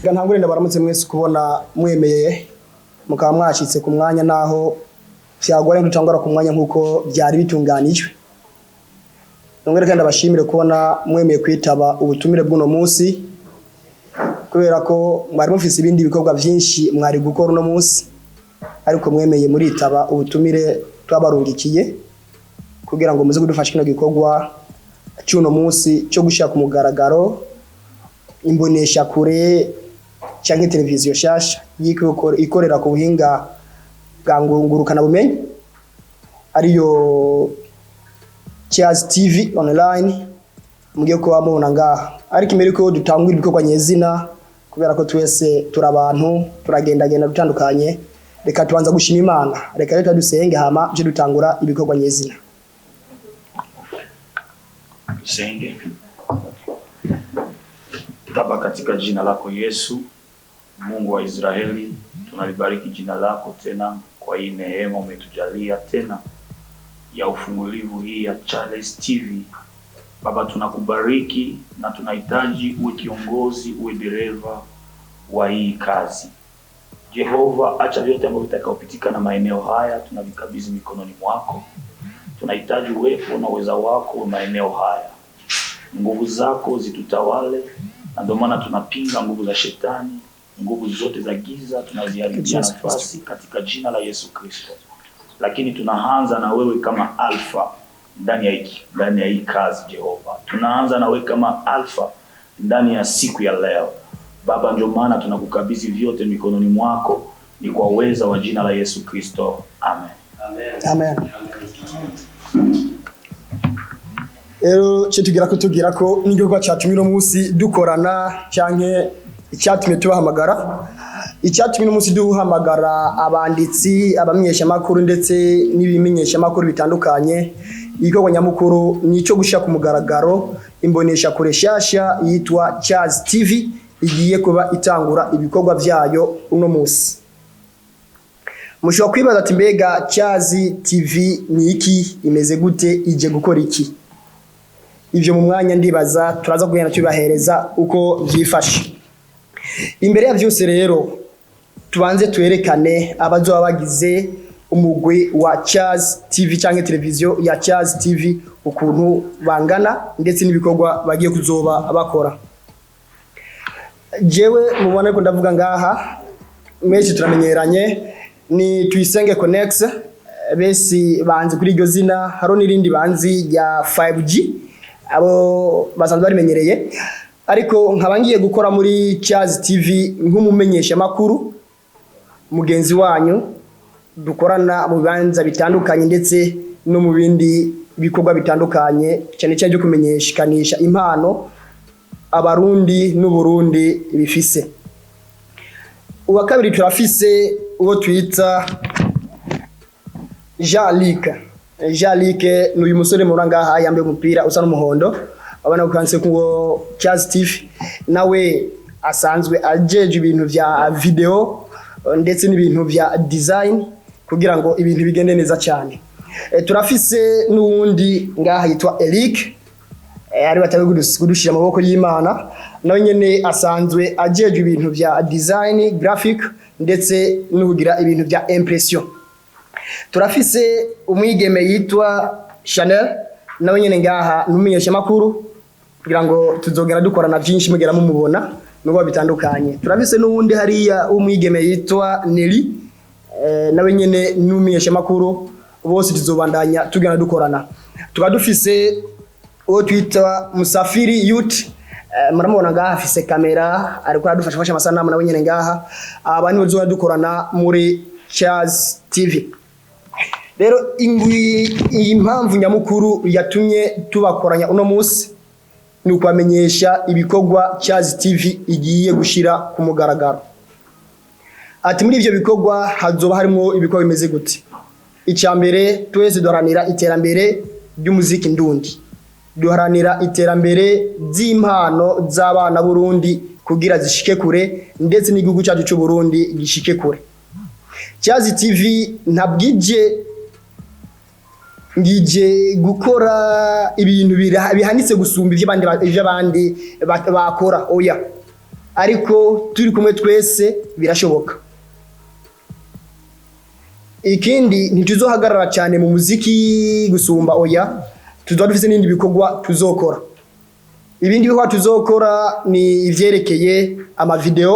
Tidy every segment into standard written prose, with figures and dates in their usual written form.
Reka ntangure ndabaramutse mwese kubona mwemeye mukaba mwashitse ku mwanya, naho vyagoranye dutangura ku mwanya nk'uko byari bitunganijwe. Nongere kandi ndabashimire kubona mwemeye kwitaba ubutumire bw'uno munsi, kubera ko mwari mufise ibindi bikorwa vyinshi mwari gukora uno munsi, ariko mwemeye muritaba ubutumire twabarungikiye kugira ngo muze kudufasha kino gikorwa cy'uno munsi cyo gushira ku mugaragaro imbonesha kure canke televiziyo shasha ikorera ku buhinga bwa ngurukana bumenyi, ariyo Cheers TV Online mugiye kuba mubona ngaha. Ariko imbere ko dutangura ibikorwa nyezina, kubera ko twese turi abantu turagendagenda dutandukanye, reka tubanza gushima Imana. Reka rero dusenge, hama tuje dutangura ibikorwa nyezina. Tusenge. Baba, katika jina lako Yesu, Mungu wa Israeli, tunalibariki jina lako tena kwa hii neema umetujalia tena ya ufungulivu hii ya Charles TV. Baba, tunakubariki na tunahitaji uwe kiongozi, uwe dereva wa hii kazi. Jehova, acha vyote ambavyo vitakaopitika na maeneo haya tunavikabidhi mikononi mwako. Tunahitaji uwepo na uweza wako maeneo haya, nguvu zako zitutawale, na ndio maana tunapinga nguvu za shetani, nguvu zote za giza tunaziharibia Yesu Kristo. Nafasi katika jina la Yesu Kristo. Lakini tunaanza na wewe kama alfa ndani ya hii kazi Jehova, tunaanza na wewe kama alfa ndani ya siku ya leo Baba, ndio maana tunakukabidhi vyote mikononi mwako, ni kwa uweza wa jina la Yesu Kristo, amen. Amen. Rero cyo tugira ko tugira ko n'igikorwa cyatumye uno munsi dukorana, canke icyatumye tubahamagara, icyatumye uno munsi duhamagara abanditsi, abamenyeshamakuru ndetse n'ibimenyeshamakuru bitandukanye, igikorwa nyamukuru ni icyo gushyira ku mugaragaro imbonesha kure shasha yitwa Charles TV igiye kuba itangura ibikorwa vyayo uno munsi. Mushobora kwibaza ati: "Mbega Charles TV ni iki? Imeze gute? Ije gukora iki?" Ivyo mu mwanya ndibaza turaza kugenda tubibahereza uko vyifashe. Imbere ya vyose rero, tubanze twerekane abazoba bagize umugwi wa Charles TV canke televiziyo ya Charles TV, ukuntu bangana ndetse n'ibikorwa bagiye kuzoba bakora. Jewe mubona ko ndavuga ngaha, menshi turamenyeranye, ni Tuyisenge Connex, besi banzi kuri iryo zina. Haro n'irindi banzi rya 5G, abo basanzwe barimenyereye, ariko nkaba ngiye gukora muri Charles TV nk'umumenyesha makuru mugenzi wanyu dukorana mu bibanza bitandukanye ndetse no mu bindi bikorwa bitandukanye, cyane cyane byo kumenyekanisha impano Abarundi n'Uburundi bifise. Uwa kabiri turafise uwo twita Jean Luc. Jean Luc ni uyu musore mubona ngaha yambaye umupira usa n'umuhondo, abana ko kanditse ko Charles TV. Nawe asanzwe ajeje ibintu vya video ndetse n'ibintu vya design kugira ngo ibintu bigende neza cyane. Turafise n'uwundi ngaha yitwa Eric, ari batawe kudushira amaboko y'Imana. Nawe nyene asanzwe ajeje ibintu vya design graphic ndetse no kugira ibintu vya impression. Turafise umwigeme yitwa Chanel, nawe nyene ngaha numenyesha makuru, kugira ngo tuzogera dukorana byinshi mugera mumubona nubwo bitandukanye. Turafise n'uwundi hariya umwigeme yitwa Nelly, nawe nyene numenyesha makuru. Bose tuzobandanya tugenda dukorana. Tukaba dufise uwo twita Musafiri Youth, muramubona ngaha afise kamera, ariko aradufasha gufasha amasanamu nawe nyene ngaha. Aba nibo tuzoba dukorana muri Charles TV. Rero ingwi iyi mpamvu nyamukuru yatumye tubakoranya uno munsi ni ukubamenyesha ibikorwa Charles TV igiye gushira ku mugaragaro. Ati: "Muri ivyo bikorwa hazoba harimo ibikorwa bimeze gute?" Icya mbere, twese duharanira iterambere ry'umuziki ndundi, duharanira iterambere ry'impano z'abana b'Urundi kugira zishike kure, ndetse n'igihugu cyacu cy'u Burundi gishike kure. Charles TV ntabwije ngije gukora ibintu bihanitse gusumba ivyo abandi bakora, oya. Ariko turi kumwe twese birashoboka. Ikindi, ntituzohagarara cyane mu muziki gusumba, oya, tuzoba dufise n'ibindi bikorwa tuzokora. Ibindi bikorwa tuzokora ni ivyerekeye amavideo,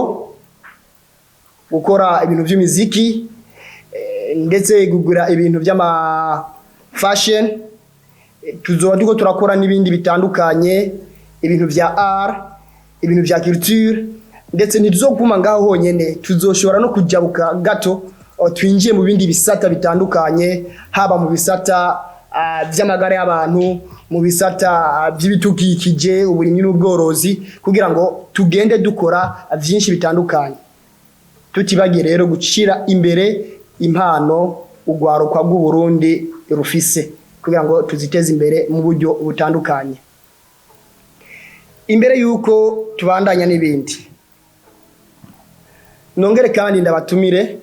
gukora ibintu by'imiziki, ndetse kugura ibintu by'ama fashion. Tuzoba turiko turakora n'ibindi bitandukanye, ibintu vya art, ibintu vya culture. Ndetse ntituzoguma ngaho honyene, tuzoshobora no kujabuka gato, twinjiye mu bindi bisata bitandukanye, haba mu bisata vy'amagara y'abantu, mu bisata vy'ibidukikije, uburimyi n'ubworozi, kugira ngo tugende dukora vyinshi bitandukanye, tutibagiye rero gucira imbere impano urwaruka rw'Uburundi rufise, kugira ngo tuziteze imbere mu buryo butandukanye. Imbere yuko tubandanya n'ibindi, nongere kandi ndabatumire,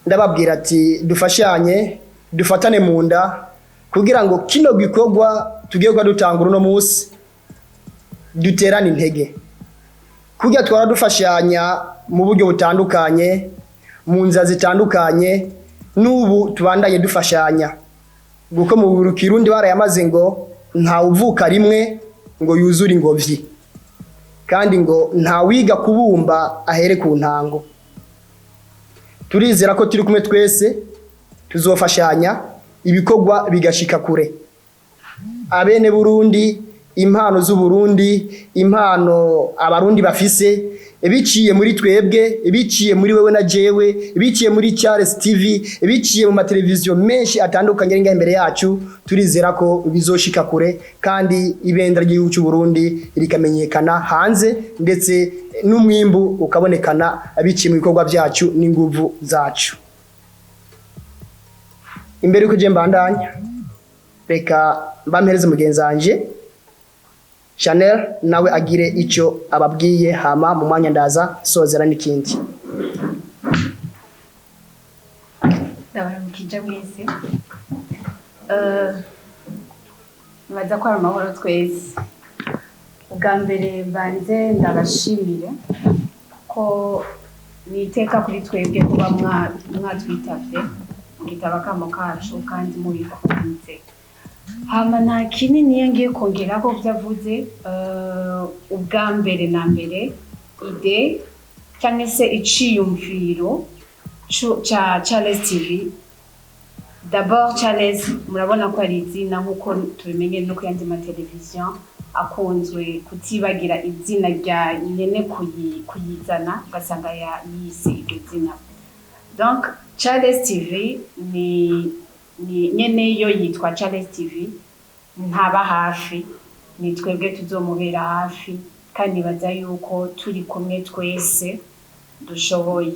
ndababwira ati dufashanye, dufatane mu nda, kugira ngo kino gikorwa tugiye kuba dutangura uno munsi duterane intege, kugira twara dufashanya mu buryo butandukanye, mu nzira zitandukanye. N'ubu tubandanye dufashanya, kuko mu Kirundi barayamaze ngo ntawuvuka rimwe ngo yuzure ingobyi, kandi ngo ntawiga kubumba ahere ku ntango. Turizera ko turi kumwe twese tuzofashanya, ibikorwa bigashika kure. Abene Burundi, impano z'Uburundi, impano Abarundi bafise, biciye muri twebwe, biciye muri wewe na jewe, biciye muri Charles TV, biciye mu mateleviziyo menshi atandukanye ari ngaha imbere yacu, turizera ko bizoshika kure, kandi ibendera ry'igihugu cy'u Burundi rikamenyekana hanze, ndetse n'umwimbu ukabonekana biciye mu bikorwa byacu n'inguvu zacu. Imbere yuko je mbandanya, reka mbampereze mugenzi wanje Chanel, nawe agire icyo ababwiye, hama mu mwanya ndaza sozera n'ikindi. Ndabaramukije mwese. Nibaza ko ari amahoro twese. Ubwa mbere mbanze ndabashimire ko ni iteka kuri twebwe kuba mwatwitavye, mukitaba akamo kacu kandi mubikunze. Hama nta kinini iyo ngiye kongerako vyo avuze. Ubwa mbere na mbere, idée cyangwa se iciyumviro ca Charles TV, d'abord Charles murabona ko ari izina, nk'uko tubimenye no ku yandi mateleviziyo akunzwe, kutibagira izina rya nyene kuyizana, ugasanga yise iryo zina. Donc Charles TV ni nyene yo yitwa Charles TV, ntaba hafi, ni twebwe tuzomubera hafi, kandi nibaza yuko turi kumwe twese dushoboye.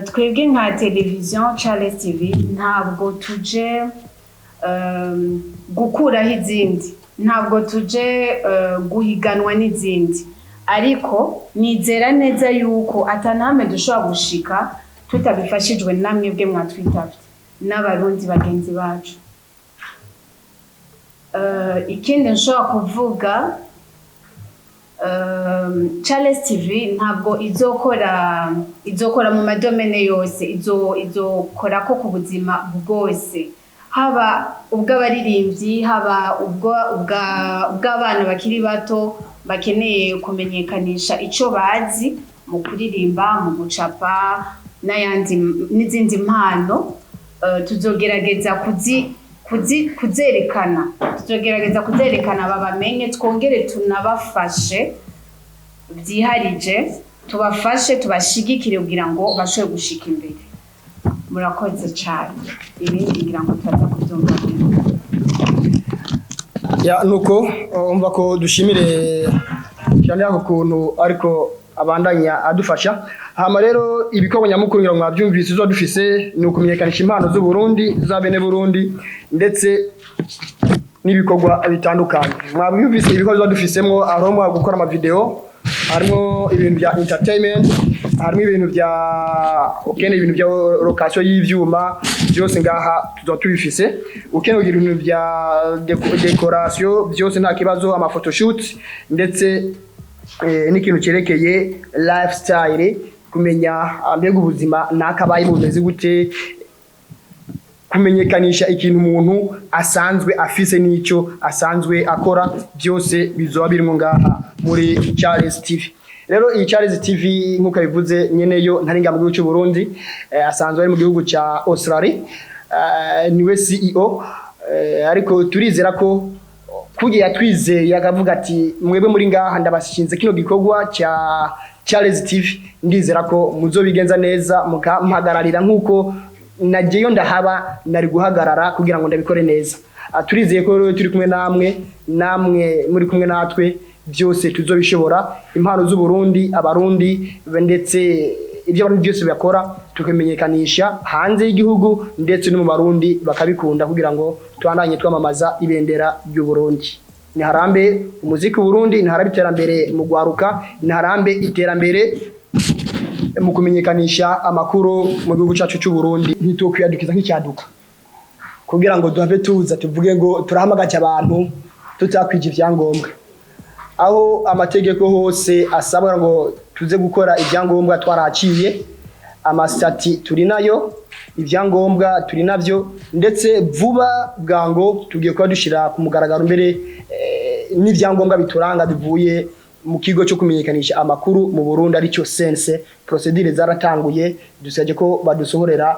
Twebwe nka televiziyo Charles TV ntabwo tuje gukuraho izindi, ntabwo tuje guhiganwa n'izindi, ariko nizera neza yuko atanamwe dushobora gushika tutabifashijwe namwe bwe mwatwitavye n'Abarundi bagenzi bacu. Ikindi nshobora kuvuga, Charles TV ntabwo izokora mu madomaines yose, izokora ko ku buzima bwose, haba ubw'abaririmbyi, haba ubw'abana bakiri bato bakeneye kumenyekanisha ico bazi mu kuririmba, mu gucapa n'ayandi n'izindi mpano. Tuzogerageza kuzerekana, tuzogerageza kuzerekana babamenye, twongere tunabafashe byiharije, tubafashe, tubashigikire kugira ngo bashobore gushika imbere. Murakoze cyane. Ibindi ngira ngo turaza kubyumva. Ya, nuko umva ko dushimire cyane ako kuntu ariko abandanya adufasha. Hama rero ibikorwa nyamukuru, ngira ngo mwabyumvise, zo dufise ni ukumenyekanisha impano z'u Burundi, za bene Burundi, ndetse n'ibikorwa bitandukanye. Mwabyumvise ibikorwa dufisemo: harimo gukora amavideo, harimo ibintu bya entertainment, harimo ibintu bya ukeneye, ibintu bya location y'ivyuma, byose ngaha tuzoba tubifise. Ukeneye kugira ibintu bya décoration, byose nta kibazo, ama photoshoot ndetse n'ikintu cyerekeye lifestyle, kumenya mbega ubuzima nakabaye bumeze gute, kumenyekanisha ikintu umuntu asanzwe afise n'icyo asanzwe akora, byose bizoba birimo ngaha muri Charles TV. Rero iyi Charles TV, nk'uko bivuze, nyeneyo ntari ngaha mu gihugu cy'u Burundi, asanzwe ari mu gihugu cya Australia, niwe CEO, ariko turizera ko kugira yatwizeye akavuga ati: "Mwebwe muri ngaha ndabashinze kino gikorwa cya Charles TV, ndizera ko muzobigenza neza mukampagararira nk'uko nagiyeyo ndahaba nari guhagarara kugira ngo ndabikore neza." Turizeye ko rero turi kumwe namwe, namwe muri kumwe natwe, byose tuzobishobora. Impano z'u Burundi, abarundi, ndetse ibyo abarundi byose bakora tukamenyekanisha hanze y'igihugu, ndetse no mu barundi bakabikunda, kugira ngo tubandanye twamamaza ibendera ry'u Burundi. Niharambe umuziki w'u Burundi, niharambe iterambere mu gwaruka, niharambe iterambere mu kumenyekanisha amakuru mu gihugu cyacu cy'u Burundi. Ntitokwiyadukiza nk'icyaduka kugira ngo duhave tuza tuvuge ngo turahamagaje abantu tutakwije ibyangombwa. Aho amategeko hose asabwa ngo tuze gukora, ibyangombwa twaraciye, ama statuts turi nayo, ibyangombwa turi navyo, ndetse vuba bwango tugiye kuba dushira ku mugaragaro mbere n'ibyangombwa bituranga bivuye mu kigo cyo kumenyekanisha amakuru mu Burundi, aricyo CNC. Procédure zaratanguye, dusabye ko badusohorera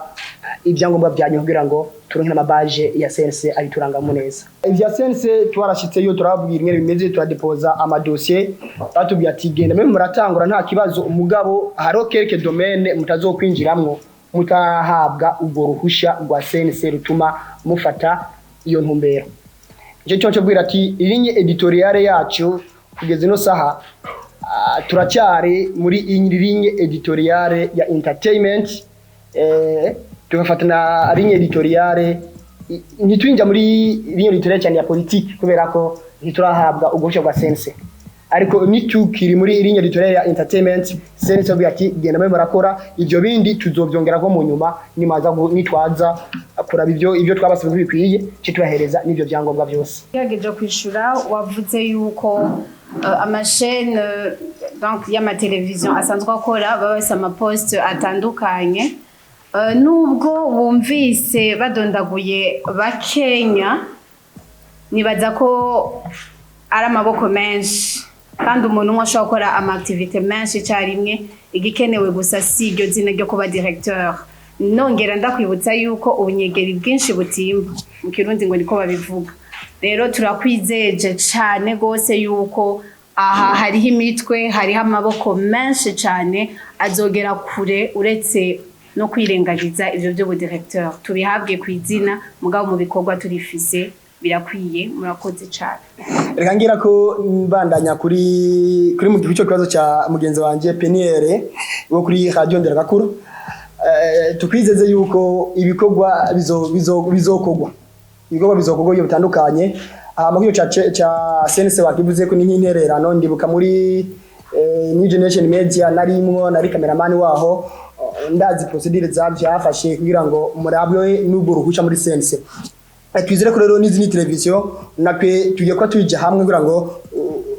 ibyangombwa byanyu kugira ngo turonke n'ama badge ya CNC abiturangamo neza. Ivya CNC twarashitseyo, turababwira ingene bimeze, turadepoza ama dossier. Batubwiye ati: "Genda mwe muratangura, nta kibazo, umugabo hariho quelques domaines mutazokwinjiramwo mutarahabwa ubwo ruhusha rwa CNC rutuma mufata iyo ntumbero." Icyo cyo bwira ati ligne éditoriale yacu kugeza ino saha, turacyari muri iyi ligne éditoriale ya entertainment, tugafata na ligne éditoriale, ntitwinjira muri ligne éditoriale cyane ya politique kubera ko ntiturahabwa uguhusha bwa CNC. Ariko nitukiri muri ligne éditoriale ya entertainment, CNC bavuga ati: "Genda mwe murakora, ibyo bindi tuzovyongerako mu nyuma nimaza nitwaza kuraba ibyo twabasabye bikwiye, cyo tubahereza n'ibyo byangombwa byose." Ugerageje kwishura, wavuze yuko ama chaînes donc y'amateleviziyo asanzwe akora baba bafise ama postes atandukanye. Nubwo wumvise badondaguye bakenya, nibaza ko ari amaboko menshi kandi umuntu umwe ashobora gukora ama activités menshi icyarimwe. Igikenewe gusa si iryo zina ryo kuba directeur. Nongera ndakwibutsa yuko ubunyegeri bwinshi butimba mu Kirundi, ngo niko babivuga. Rero turakwizeje cane gose yuko aha hariho imitwe, hariho amaboko menshi cane azogera kure, uretse no kwirengagiza ivyo vy'ubu directeur. Tubihabwe ku izina, mugabo mu bikorwa turifise birakwiye. Murakoze cane. Reka ngira ko mbandanya kuri mu gihe cyo kibazo cya mugenzi wanje Peniere wo kuri Radio Nderagakuru. Tukwizeze yuko ibikorwa bizokorwa, ibikorwa bizokorwa iyo bitandukanye. Amakuru ca CNC bakivuze ko ni nk'intererano. Ndibuka muri New Generation Media narimwo, nari cameraman waho, ndazi procédure zavyafashe kugira ngo murabwe n'ubwo ruhusha muri CNC. Twizere ko rero n'izindi televiziyo natwe tugiye kuba tujya hamwe kugira ngo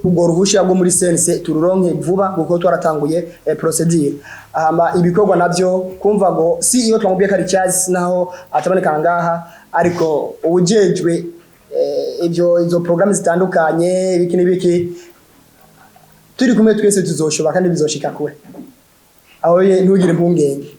ubwo ruhusha rwo muri CNC tururonke vuba, kuko twaratanguye procédure. Hama ibikorwa navyo, kumva ngo si iyo twamubwiye ko ari Charles naho ataboneka ngaha, ariko ubujejwe ibyo izo programme zitandukanye, ibiki n'ibiki, turi kumwe twese tuzoshobora kandi bizoshika kure. Aho ye ntugire impungenge.